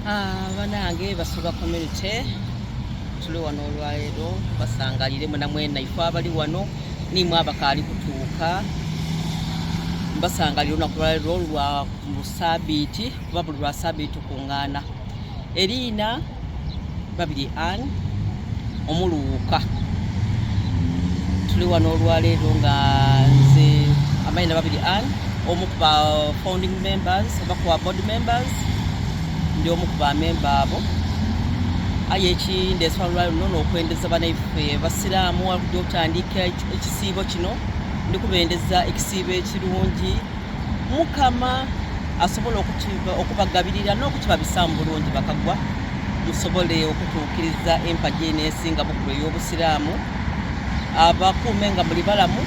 Ah, banange Basoga community tuli wano olwaleero basangalire mwena mwena ife abali wano nimwe abakaali kutuuka mbasangalire olunaku lwaleero lwa sabiiti kuba buli lwa sabiiti tukungaana eriina Babirye Ann omuluuka tuli wano olwaleero nga nze amayina Babirye Ann omu ku ba founding members oba ku ba board members ndi omu ku ba memba abo aye ekindeesa olwaleero luno n'okwendeza banaife basiraamu okujja okutandika ekisiibo kino ndi kubendeza ekisiibo ekirungi Mukama asobola okubagabirira n'okukibabisaamu bulungi bakagwa musobole okutuukiriza empagi eno esinga bukulu ey'obusiraamu abakuume nga muli balamu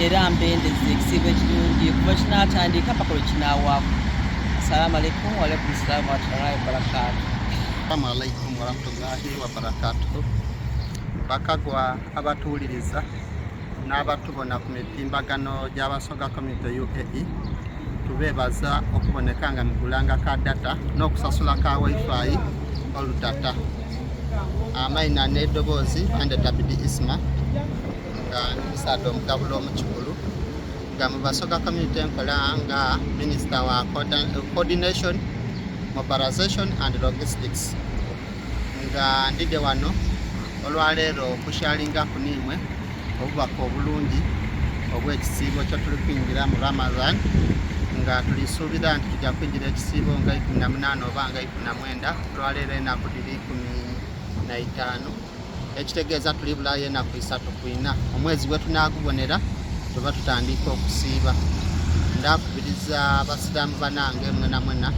era mbendeze ekisiibo ekirungi kuva kinaatandika paka lwe kinaawaako. Assalamu alaikum waalaikum salaam warahmatullahi wabarakaatu. Assalamu alaikum warahmatullahi wabarakatuhu. Bakagwa abatuwuliriza n'abatubona ku mitimbagano gy'Abasoga Community UAE tubeebaza okuboneka nga mugulanga ka data n'okusasula ka wifi olutata. Amaina n'edoboozi bandeta Bidi Isma nga ndi musaadha omugabula omukikulu nga mu Basoga Community nkola nga minisita wa coordination, mobilization and logistics nga ndidhe wano Olwaleero okusharingaku n'imwe obubaka obulungi obw'ekisiibo kye tuli kwingira mu Ramadhan nga tulisuubira nti tuja kwingira ekisiibo nga 18 oba nga 19. Olwaleero enaku dhiri 15 ekitegeeza tuli bulayo enaku isatu ku ina omwezi gwe tunaagubonera tuba tutandiika okusiiba. Ndakubiriza abasiraamu banange mwenamwena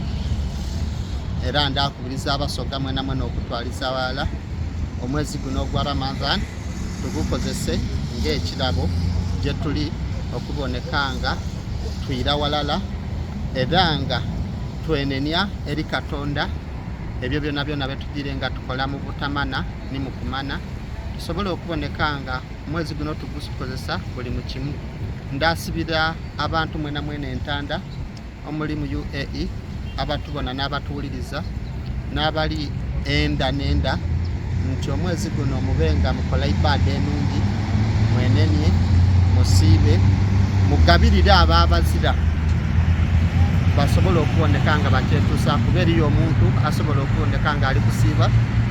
era ndakubiriza Abasoga mwenamwena okutwaliza aghalala omwezi guno ogwa Ramadhan tugukozese ng'ekirabo gye tuli okuboneka nga twira ghalala era nga twenenia eri Katonda ebyo byonabyona bye tujiire nga tukola mu butamana ni mu kumana tusobole okuboneka nga omwezi guno tugukozesa buli mu kimu. Ndasibira abantu mwenamwena entanda omuli mu UAE abatubona n'abatuwuliriza n'abali enda n'enda nti omwezi guno mube nga mukola ibaada enungi, mwenenie, musiibe, mugabirire abo abazira basobole okuboneka nga bakyetuusa kuba eriyo omuntu asobola okuboneka nga ali kusiiba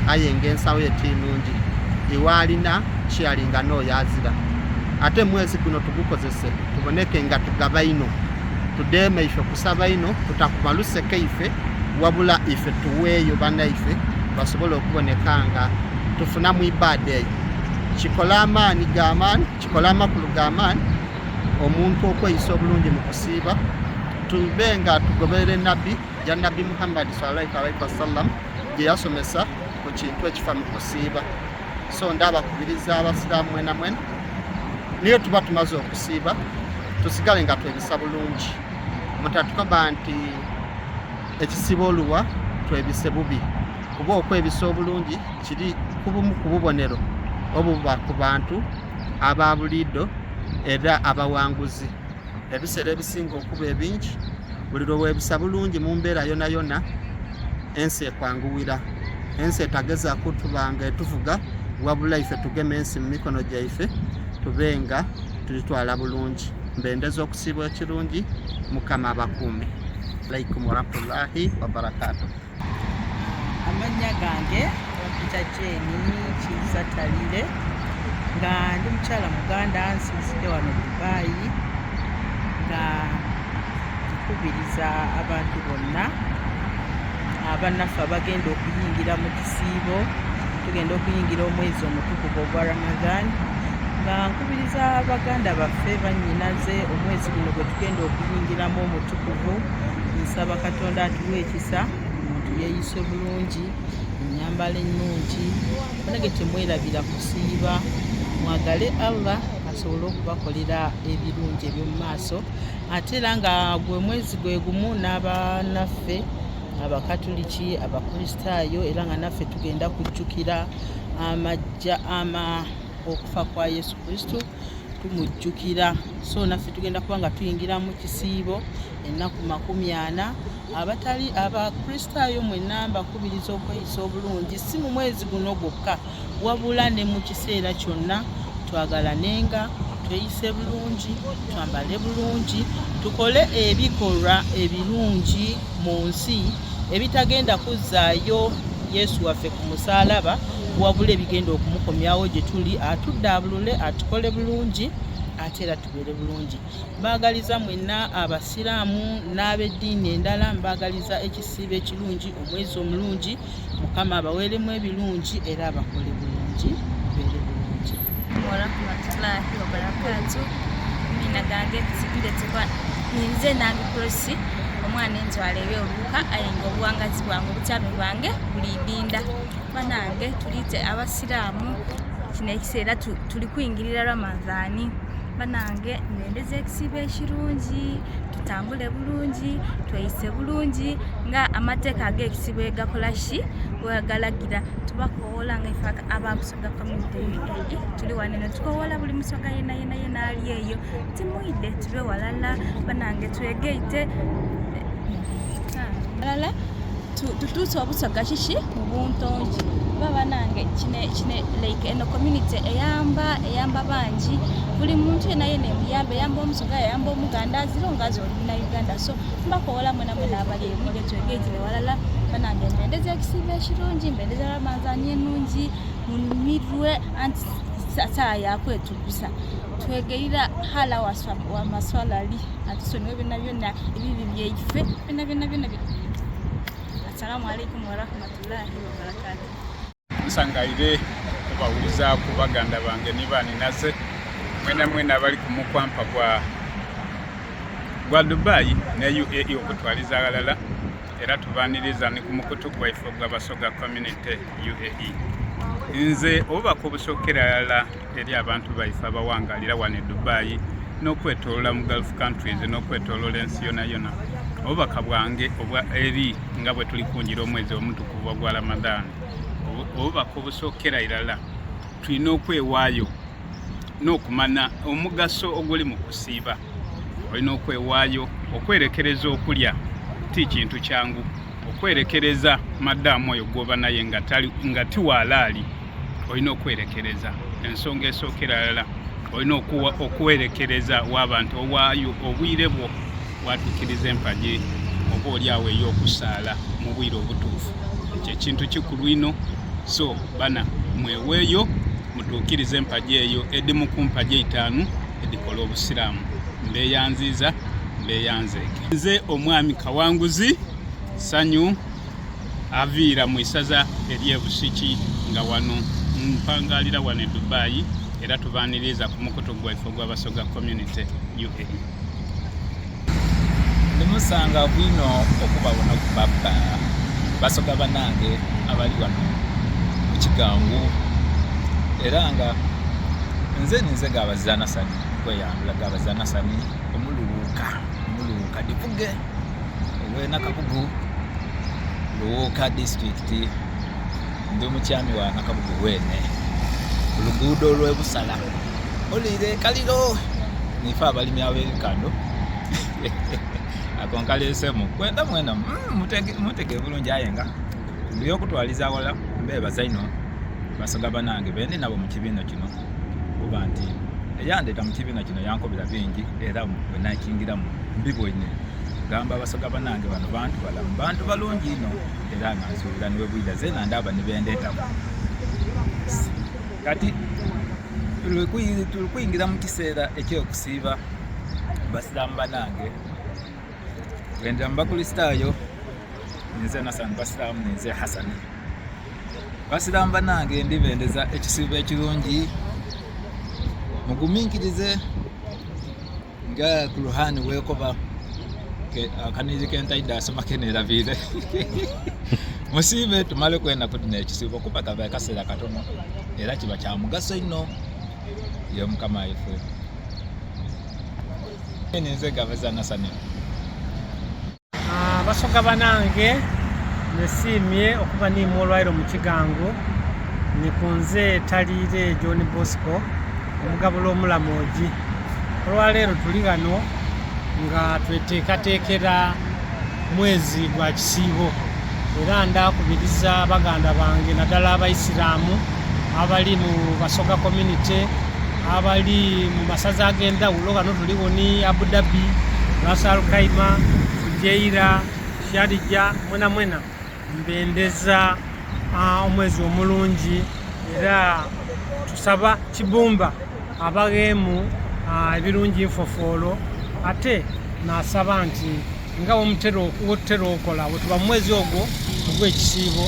aye nga ensawo ye ti nungi iwe alina kyeyalinga n'oyo azira. Ate mwezi guno tugukozese tuboneke nga tugaba inho. Tudheeme ife kusaba inho, tutakuba luseke ife, wabula ife tuweeyo banaife basobole okuboneka nga tufunamu ibaada eyo. Kikola amaani ga maani, kikola amakulu ga maani omuntu okweyisa obulungi mu kusiiba. Tube nga tugoberera enabbi ya Nabbi Muhammad sallallahu alaihi wasallam gye yasomesa ku kintu ekifa mu kusiiba. So ndabakubiriza abasiraamu mwena mwena niyo tuba tumaze okusiiba tusigale nga twebisa bulungi mutatukoba nti ekisiba oluwa twebise bubi kuba okwebisa obulungi kiri kubumu ku bubonero obuba ku bantu aba buliido era abawanguzi ebiseera ebisinga okuba ebingi buli lwe weebisa bulungi mu mbeera yonayona ensi ekwanguwira ensi etageza kutuba nga etuvuga wabula ife tugeme ensi mu mikono gyaife tube nga tugitwala bulungi mbendeza okusiiba ekirungi mukama abakuume alaikum warahmatullahi wabarakatuh Amannya gange bampita Jane Kiiza Talire nga ndi mukyala Muganda nsinzidde wano Dubai nga nkubiriza abantu bonna abannaffe abagenda okuyingira mu kisiibo tugenda okuyingira omwezi omutukuvu ogwa Ramadhan nga nkubiriza baganda baffe bannyinaze omwezi guno gwe tugenda okuyingiramu omutukuvu nsaba Katonda atuwe ekisa omuntu yeeyise bulungi ennyambala ennungi banange temwerabira kusiiba mwagale Allah asobole okubakolera ebirungi eby'omu maaso ate era nga gwe mwezi gwe gumu n'abanaffe abakatuliki abakristaayo era nga naffe tugenda kujjukira amajja ama okufa kwa Yesu Kristo. Tumujjukira. So naffe tugenda kuba nga tuyingira mu kisiibo ennaku 40. Abatali Abakristaayo mwenna mbakubiriza okweyisa obulungi si mu mwezi guno gwokka wabula ne mu kiseera kyonna. Twagalanenga, tweyise bulungi, twambale bulungi, tukole ebikolwa ebirungi mu nsi ebitagenda kuzzaayo Yesu waffe ku musaalaba wabula ebigenda okumukomyawo gye tuli atuddaabulule atukole bulungi ate era tubeere bulungi. Mbaagaliza mwenna Abasiraamu n'ab'eddiini endala, mbaagaliza ekisiibo ekirungi, omwezi omulungi, Mukama abaweeremu ebirungi era abakole bulungi, mubeere bulungi. Warahmatullahi wabarakatuh. Amina gange ndetebwa ninze Nambi Prossy omwana enzwala ebe oluuka aye nga obuwangazi bwange obutyame bwange buli Idinda. Banange tuliite abasiraamu kino ekiseera tuli kwingirira Ramadhani. Banange mbendeza ekisiibo ekirungi tutambule bulungi tweyise bulungi nga amateeka ag'ekisiibo bwegakola ki bwegalagira tubakowola nga ife aba Busoga community UAE tuli wano eno tukowola buli musoga yena yena yena ali eyo timwide tube walala banange twegaite walala tutuuse obusoga kiki mu buntongi kuba banange kino kino like eno community eyamba eyamba bangi buli muntu yena yena emuyamba eyamba omusoga eyamba omuganda azira ongazi oli muna Uganda so mbakowola mwena mwena abali eyo mwide twegaitire walala banange mbendeza ekisiibo ekirungi mbendeza Ramadhan enungi munyumirwe anti saa yakwetugusa twegeirira hala wa maswalali atusonyiwe byona byona ebibi byaife byona byona byona. Assalamu alaikum warahmatullahi wabarakatuh. Nsangaire okubawulizaaku baganda bange ni baninaze mwena mwena abali ku mukwampa gwa gwa Dubai ne UAE okutwaliza aghalala era tubaniriza ni ku mukutu gwaife ogwa Basoga Community UAE. Nze obubaka obusookera ghalala eri abantu baife abawangalira wano e Dubai n'okwetolola mu Gulf countries n'okwetolola ensi yonayona, obubaka bwange obwa eri nga bwe tuli kungira omwezi omutukuvu ogwa Ramadhan, obubaka obusookera irala tulina okwewaayo n'okumanya omugaso oguli mu kusiiba. Olina okwewaayo okwerekereza okulya ti kintu kyangu, okwerekereza madaamu oyo gwoba naye nga ti walaali olina okwerekereza. Ensonga esookera irala olina okwerekereza waaba nti owaayo obwire bwo waatuukiriza empagi oba oli awo ey'okusaala mu bwire obutuufu. Ekyo ekintu kikulu inho. So bana mweweeyo mutuukirize empagi eyo edhimu ku mpagi eitaanu edhikola Obusiraamu. Mbeeyanziiza, mbeeyanzeeke. Nze Omwami Kawanguzi Sanyu aviira mu isaza ery'e Busiki nga wano mpangalira wano e Dubai era tubaniriiza ku mukutu gwaife ogwa Basoga Community UAE. Ndi musangavu inho okubabona ku baba Basoga banange abali wano mu kigangu era nga nze ninze Gabazira Nasani kweyandula Gabazira Nasani omuluwuka omuluwuka divuge owe Nakabugu Luwuka disitulikiti ndi mukyami wa Nakabugu weene ku luguudo olw'e Busala oliire kaliro nife abalimi ab'ebikando ako nkaleesemu kwenda mwena mm, mutege bulungi aye nga ndi okutwaliza awala mbeebaza inho basoga banange bendi nabo mu kibiina kino kuba nti eyandeeta mu kibiina kino yankobera bingi era bwe nakingiramu mbiboine gamba abasoga banange bano bantu balamu bantu balungi inho era nga nsuubira ni bwe bwidha zeena ndaaba ni bendeetamu kati tuli kwingira mu kiseera eky'okusiiba basiraamu banange bwendira mu bakulisitaayo ninze Nasani basiraamu ninze Hasani basiraamu banange ndibendeza ekisiibo ekirungi muguminkirize nga Kuruhani wekoba akaniri kentaidha asoma kenerabiire musiibe tumaleku enaku dhino ekisiibo kuba kaba akaseera katono era kiba kya mugaso inho ye mukama waife ninze Gaveza Nasani. Basoga banange nesiimye okuba niimwe olwairo mu kigango ni ku nze Taliire John Bosco. Omugabula Omulamogi. Olwaleero tuli ghano nga tweteekateekera mwezi gwa kisiibo era ndakubiriza baganda bange naddala Abaisiraamu abali mu Basoga Community, abali mu masaza ag'endhawulo ghano tuligho ni Abu Dhabi, Ras Al Khaimah, Fujairah, Sharjah mwenamwena. Mbendeza omwezi omulungi era tusaba Kibumba abagheemu ebirungi nfofoolo ate nasaba nti nga wetutera okola bwetuba mu mwezi ogwo ogw'ekisiibo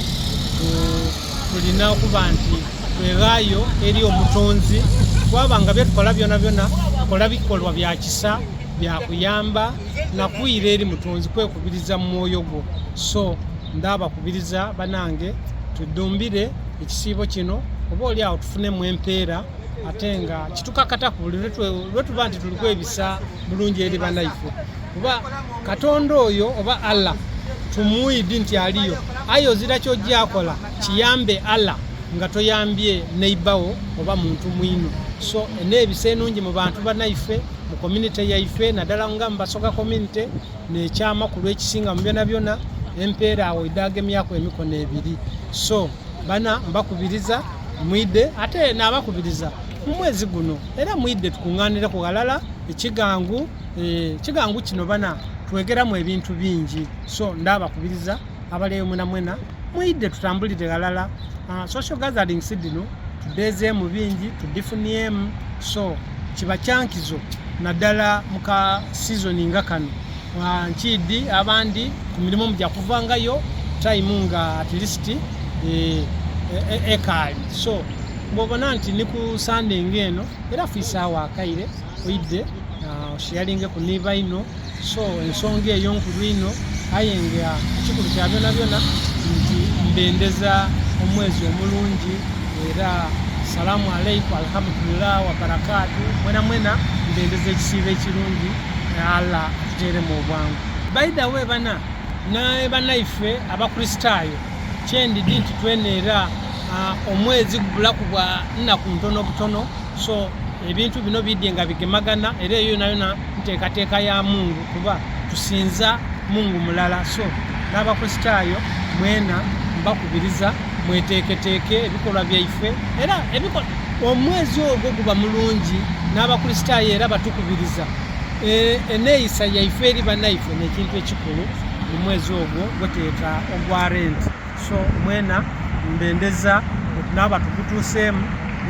tulina okuba nti tweghaayo eri Omutonzi twaba nga byetukola byonabyona tukola bikolwa bya kisa, bya kuyamba. na kwira eri mutonzi kwekubiriza mu mwoyo gwo. So ndabakubiriza banange tudhumbire ekisiibo kino oba oli awo tufunemu empeera ate nga kitukakataku buli lwetuba nti tuli kwebisa bulungi eri banaife, kuba Katonda oyo oba Allah tumwidi nti aliyo, aye ozira kyojja kola kiyambe Allah nga toyambye neighbor wo oba muntu mwino. So enebisa enungi mu bantu banaife mu community yaife naddala nga mu Basoga community n'ekyamakulu ekisinga mu byonabyona empeera awo idhagemyaku emikono ebiri. So bana mbakubiriza mwidhe ate nabakubiriza mu mwezi guno era mwidhe tukunganireku ghalala ekigangu ekigangu kino bana twegeramu ebintu bingi. So ndabakubiriza abali eyo mwenamwena mwidhe tutambulire ghalala. Social gatherings dhino tudhezeemu bingi, tudhifuniemu, so kiba kyankizo naddala mu ka season nga kano. Nkiidhi abandi ku mirimo muja kuvangayo time nga at least ekaali, so bwobona nti ni ku Sunday nga eno era fiisaawo akaire oidhe osheyalingeku ni baino. So ensonga eyo nkulu inho, aye nga ekikulu kya byonabyona nti mbendeza omwezi omulungi era salamu aleiku alhamudulillah wa barakatu mwenamwena mbendeza ekisiibo ekirungi Allah atuteeremu obwangu. By the way bana ne banaife Abakristaayo kyendidi nti twena era omwezi gubulaku bwa nnaku ntono butono so ebintu bino bidye nga bigemagana era eyo yonayona nteekateeka ya Mungu kuba tusinza Mungu mulala. So n'Abakristaayo mwena mbakubiriza mweteeketeeke ebikolwa byaife era omwezi ogwo guba mulungi n'Abakristaayo era batukubiriza eneeyisa yaife eri banaife n'ekintu ekikulu mu mwezi ogwo gwetweta ogwa Lent. So mwena mbendeza n'aba tugutuuseemu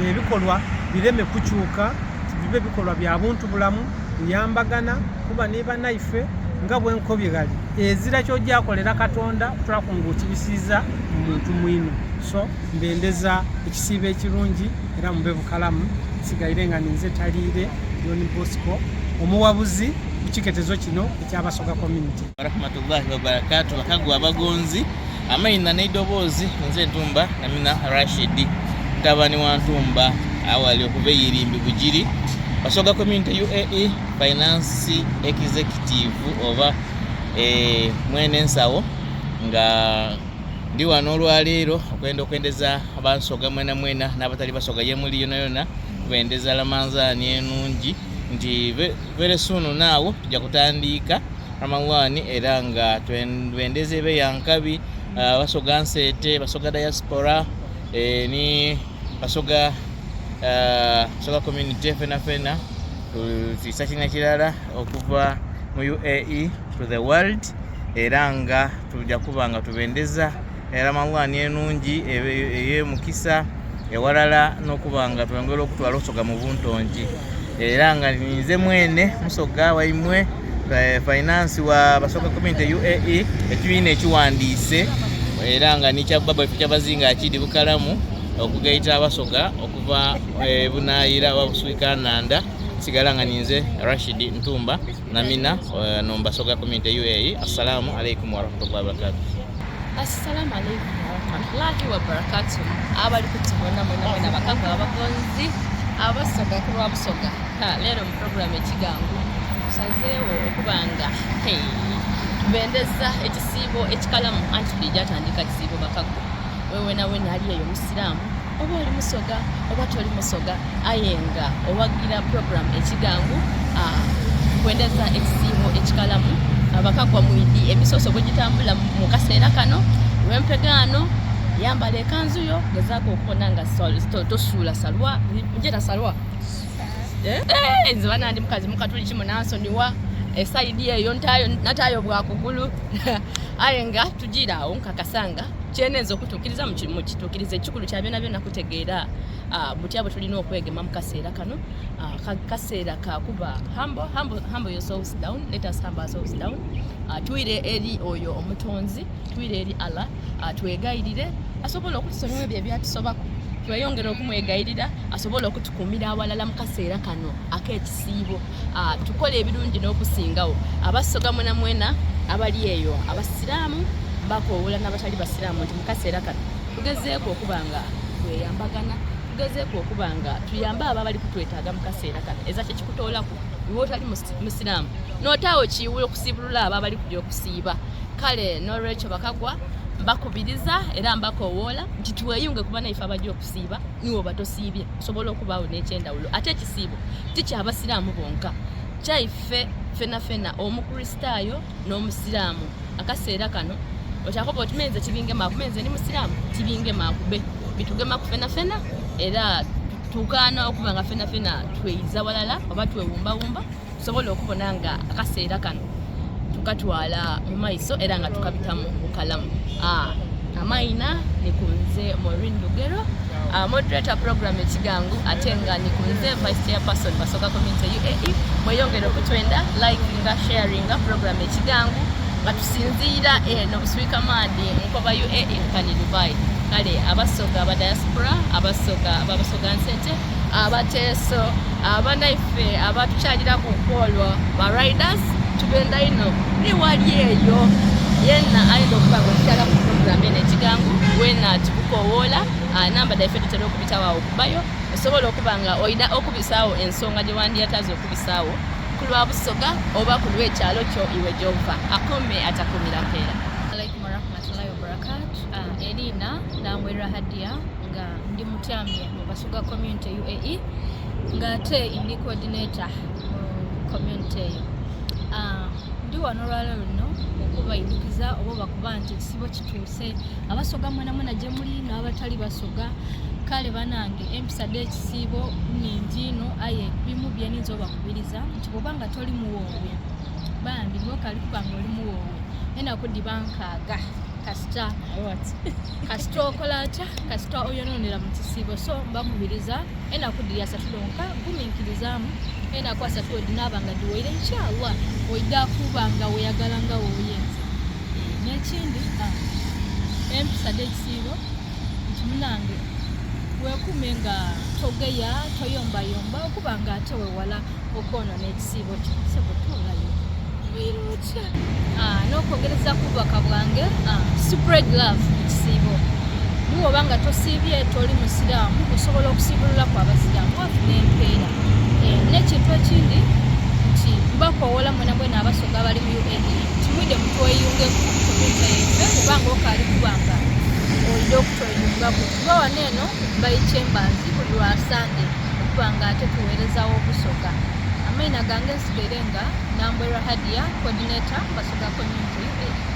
ebikolwa bireme kukyuka. Bibe bikolwa bya buntu bulamu, kuyambagana, kuba ni banaife nga bwe nkobye ghali ezira ky'oja kolera Katonda okutolaku ng'okibisiiza mu muntu mwino. So mbendeza ekisiibo ekirungi era mube bukalamu. Nsigaire nga ninze Taliire John Bosco, omuwabuzi ku kiketezo kino ekya Basoga Community. Warahmatullahi wabarakatuh bakagwa abagonzi amaina n'eidoboozi nze Ntumba Namina Rashid mutabani wa Ntumba awali okuva eyirimbi Bugiri Basoga Community UAE Finance Executive oba eh, mwene nsawo nga ndi wano olwaleero okwenda okwendeza abansoga mwena mwena n'abatali basoga yemuli yona yona kubendeza lamanzaani enungi nti very soon naawo tujja kutandiika Ramadhan era nga twendeza ebe yankabi ah, basoga nseete basoga diaspora eh, ni basoga ah, basoga community fena fena tuisa kina kirala okuva mu UAE to the world era nga tuja kuba nga tubendeza Ramadhan enungi ey'emukisa ewalala n'okuba nga twongera okutwala obusoga mu buntongi era nga ninze mwene musoga waimwe eh, finance wa Basoga Community UAE ekibiina ekiwandiise era nga nikya baba ife kyabazinga akidi bukalamu okugaita abasoga okuva eh, bunaayira oba buswika nanda sigala nga ninze Rashid Ntumba Namina eh, no Basoga Community UAE. Assalamu alaikum warahmatullahi wabarakatuh. Assalamu alaikum warahmatullahi wabarakatuh. Abali kutubona mwena mwena bakago abagonzi abasoga ku lwa Busoga. Ha, leero mu program ekigangu tusazeewo okubanga hey, tubendeza ekisiibo ekikalamu anti tulijja tandika kisiibo bakago wewe na wena ali eyo musiraamu. Oba oli Musoga oba toli Musoga aye nga owagira program Ekigangu, nkwendeza ekisiibo ekikalamu. Abakagwa mwidhi emisoso bwegitambula mu kaseera kano, lwempegaano yambala ekanzu yo, gezaaku okubona nga tosuula salwa, njeta salwa. Nze bana ndi mukazi mukatuliki munansonyiwa esaidi eyo ntayo natayo bwa kugulu aye nga tujiira awo nkakasanga kyenenza okutuukiriza mukituukiriza. Ekikulu kya byona byona kutegeera butya bwe tulina okwegema mu kaseera kano. Kaseera kakuba humble, humble, humble yourselves down, let us humble ourselves down. Twire eri oyo omutonzi, twire eri Allah, twegayirire asobola okutusonyiwa ebyo ebyatusobaku, tweyongere okumwegayirira asobola okutukuumira awalala mu kaseera kano ak'ekisiibo. Tukole ebirungi n'okusingawo. Abasoga mwena mwena abali eyo abasiraamu mbakowoola n'abatali basiraamu nti mu kaseera kano tugezeeku okuba nga tweyambagana, tugezeeku okuba nga tuyambe abo abali kutwetaaga mu kaseera kano. Eza kyekikutoolaku iwe otali musiraamu n'otaawo kiiwulo okusiibulula abo abali kujja okusiiba. Kale n'olwekyo bakagwa mbakubiriza era mbakowoola nti tweyunge kuba naife abajja okusiiba. Niwe oba tosiibye osobola okubaawo n'ekyendawulo. Ate ekisiibo ti kyabasiraamu bonka, kyaife fena fena, omukristaayo n'omusiraamu. Akaseera kano otakoba oti menze kibingemaku, menze ndi musiraamu, kibingemaku be bitugemaku fena fena, era tukaana okuba nga fena fena tweiza walala oba twewumbawumba tusobola okubona nga akaseera kano tukatwala mu maiso era nga tukabitamu bukalamu. Amaina ni kunze Maureen Lugero, moderator program Ekigangu, ate nga ni kunze vice chairperson Basoga Community UAE. Mweyongere okutwenda likinga, sharinga program Ekigangu nga tusinziira eno Buswika Maadi Nkoba UAE nkani Dubai. Kale abasoga aba diaspora, abasoga ababasoga nsente, abateeso, abanaife abatukyaliraku kwolwo ba riders, tubenda ino niwali eyo yena ayinza okuba nga otukyala ku program eno Ekigangu, wena tukukowoola. Namba dhaife tutera okubitawo awo kubayo, osobola okuba nga oida okubisaawo ensonga gye wandiyataze okubisaawo ku lwa Busoga oba ku lw'ekyalo kyo iwe gy'ova. Akuume atakuumira mpeera. Alaikum warahmatullahi wabarakatuh. Erina Namwera Hadia nga ndi mutyamye mu Basoga Community UAE, nga ate ndi coordinator mu community eyo. Ndi wano olwaleero luno okubaidukiza oba bakuba nti ekisibo kituuse. Abasoga mwena mwena gye muli n'abatali basoga, kale banange empisa dh'ekisiibo nningi inho, aye bimu byeninza obakubiriza nti bw'oba nga toli muwoowe, bambi ng'okali kuba nga oli muwoowe, enaku dhiba nkaaga kasita kasita okola atya, kasita oyononera mu kisiibo. So mbakubiriza enaku dhiri asatu dhonka, guminkirizaamu enaku asatu wedhinaaba nga dhiwaire, inshallah oidha kuba nga weyagala nga woyenze. N'ekindi, empisa dh'ekisiibo nti munange wekuume nga togeya, toyombayomba, okuba nga ate wewala okwonona ekisiibo kyo. Sebo toolayo oira otya? N'okwongereza ku bubaka bwange, spread love mu kisiibo. Niwe oba nga tosiibye, toli musiraamu, osobola okusiibululaku abasiraamu wafuna empeera. N'ekintu ekindi nti mbakowoola mwena mwena abasoga abali mu UAE nti mwide mutweyungeku community yaife, kubanga okaali kuba nga oide okutweyungaku, kuba wano eno by chambers buli lwa Sande okuba nga ate tuweerezawo obusoga. Amaina gange nsigaire nga Nambwerwa Hadia, coordinator Basoga Community UAE.